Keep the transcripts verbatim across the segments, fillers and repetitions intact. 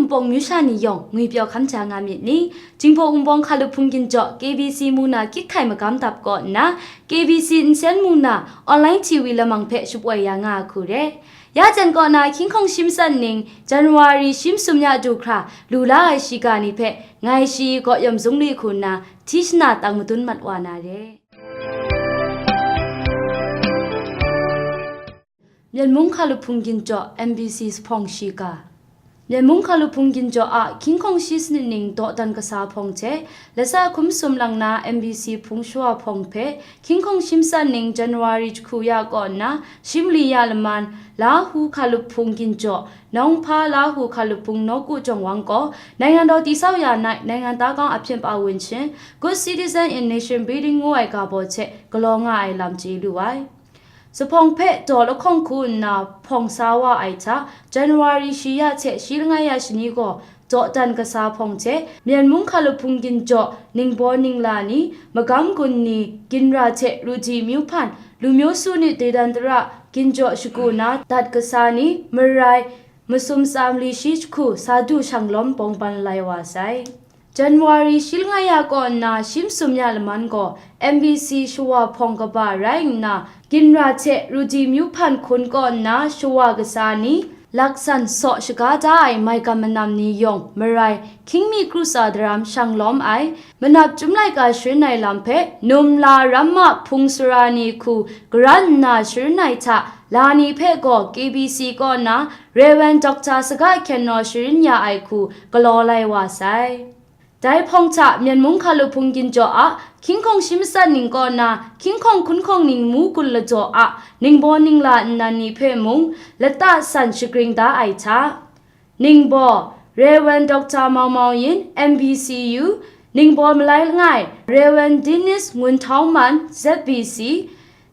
Wunpawng myu sha ni yawng ngwipyaw hkam ja nga myit ni? Jinghpaw Wunpawng hkalup hpung ginjaw K B C mung na kyit hkai magam dap kaw nna, K B C nsen mung na online T V lamang hpe shapoi ya nga ai hku re. Ya jan kaw na hkying hkawng shi matsat ning January shi masum ya du hkra lu la ai shiga ni hpe ngai shi gaw yawm zung li hku nna hti shana tang madun mat wa na re. Myen mung hkalup hpung ginjaw M B C Sahpawng Shiga. Myen mung hkalup hpung ginjaw a hkying hkawng shi sanit ning dawdan kasa hpawng hte, lasa hkum sum lang na M B C hpung shawa hpawng hpe, hkying hkawng shi matsat ning January jahku ya kaw nna shi mali ya laman, Lahu hkalup hpung ginjaw, Nawng Hpa Lahu hkalup hpung nawku jawng wang gaw, နိုင်ငံတော်တည်ဆောက်ရာ၌ နိုင်ငံသားကောင်းအဖြစ်ပါဝင်ခြင်း Good Citizen in Nation Building ငိုးအိုင်ဂါဘော်ချက် ကလောင်ငါအိုင်လမ်ကျေလူဝိုင် Sahpawng hpe daw lahkawng hku nna hpawng sa wa ai hta, January shi ya hte shi langai ya shani gaw dawdan kasa hpawng hte, Myen mung hkalup hpung ginjaw ningbaw ningla ni, magam gun ni, ginra hte ruji myu hpan, lu myu su ni dedan tara ginjaw shagu na dat kasa ni, marai, masum tsa mali shi jahku sa du shang lawm bawng ban lai wa sai. January shi langai ya kaw nna shi masum ya laman gaw M B C shawa hpawng kaba rai nna, ginra hte ruji myu hpan hkun kaw nna shawa kasa ni, laksan saw shaga da ai maigan manam ni yawng marai, hkying mi kru tsa daram shang lawm ai, manap chyum laika sharin ai lam hpe, num la ramma hpung sara ni hku garan nna sharin ai hta, la ni hpe gaw K B C kaw nna Rev. Doctor Saga Hkyen Naw sharin ya ai hku galaw lai wa sai. Dai hpawng hta Myen mung hkalup hpung ginjaw a hkying hkawng shi matsat ning kaw na hkying hkawng hkun hkawng ning mu gun ladaw a ningbaw ningla nnan ni hpe mung lata san shagring da ai hta, ningbaw, Rev. Doctor Mao Mao Yin, M B C U, ningbaw malai langai, Rev. Dennis Ngun Htawng Man, Z B C,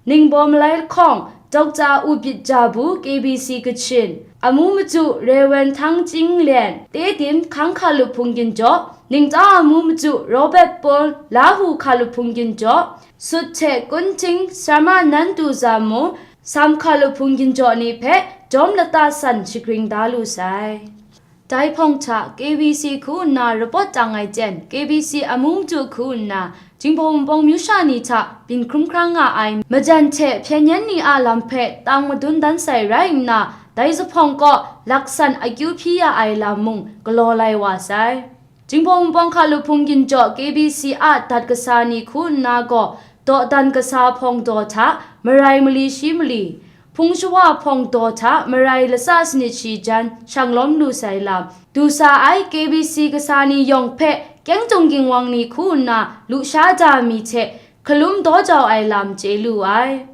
ningbaw malai lahkawng, Doctor U Byit Jabu, K B C Kachin, amu matu Rev. Htang Chying Lyen, Tedim hkang hkalup hpung ginjaw, ningta amu matu Robert Paul, Lahu hkalup hpung ginjaw, Sut hte Kun Ting, Sarma Nan Tu Za mung, Sam hkalup hpung ginjaw ni hpe jawm lata san shagring da lu sai. Dai hpawng hta K B C hku nna rapawt tang ai jen, K B C amu matu hku nna Jinghpaw Wunpawng myu sha ni hta byin hkrum hkra nga ai majan hte hpyen yen ni a lam hpe tang madun dan sai rai nna, dai Sahpawng kaw laksan akyu hpyi ya ai lam mung galaw lai wa sai. Jinghpaw Wunpawng hkalup hpung ginjaw K B C a dat kasa ni hku nna gaw, dawdan kasa hpawng daw hta marai mali shi mali, hpung shawa hpawng daw hta marai lasa sanit shi jan shang lawm lu sai lam, du sa ai K B C kasa ni yawng hpe kyeng jung ginwang ni hku nna lusha da mi hte hkalum daw jau ai lam chye lu ai.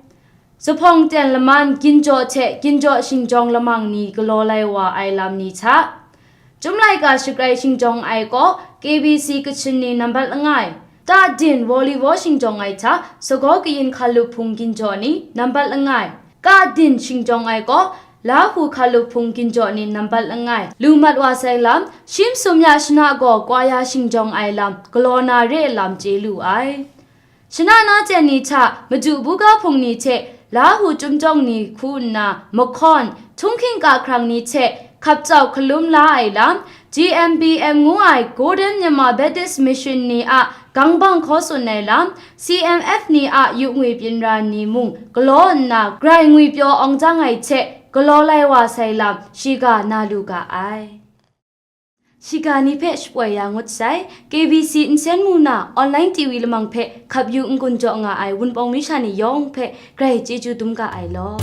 Sahpawng ten laman ginjaw hte ginjaw shingjawng lamang ni galaw lai wa ai lam ni hta, Chyum laika shagrai shingjawng ai gaw K B C Kachin ni nambat langai, Kadin Volleyball shingjawng ai hta Sagaw Kayin Hkalup Hpung ginjaw ni nambat langai, Kadin shingjawng ai gaw Lahu Hkalup Hpung ginjaw ni nambat langai, lu mat wa sai lam, shi masum ya shana gaw kwaya shingjawng ai lam galaw na re lam chye lu ai. Shana na jen ni hta madu buga hpung ni hte Lahu Chyum jawng ni hku nna mahkawn, htunghking kahkrang ni hte hkap cau hkalum la ai lam, G M B M ngu ai Golden Myanmar Baptist Mission ni a gangbang hkaw tsun ai lam, C M F ni a yu ngwi byin ra ni mung galaw nna grai ngwipyaw awng jang ai hte galaw lai wa sai lam shiga na lu ga ai. Shiga ni hpe shapoi ya ngut sai, K B C nsen mu na online T V lamang hpe hkap yu n-gun jaw nga ai Wunpawng myu sha ni yawng hpe grai chyeju dum ga ai law.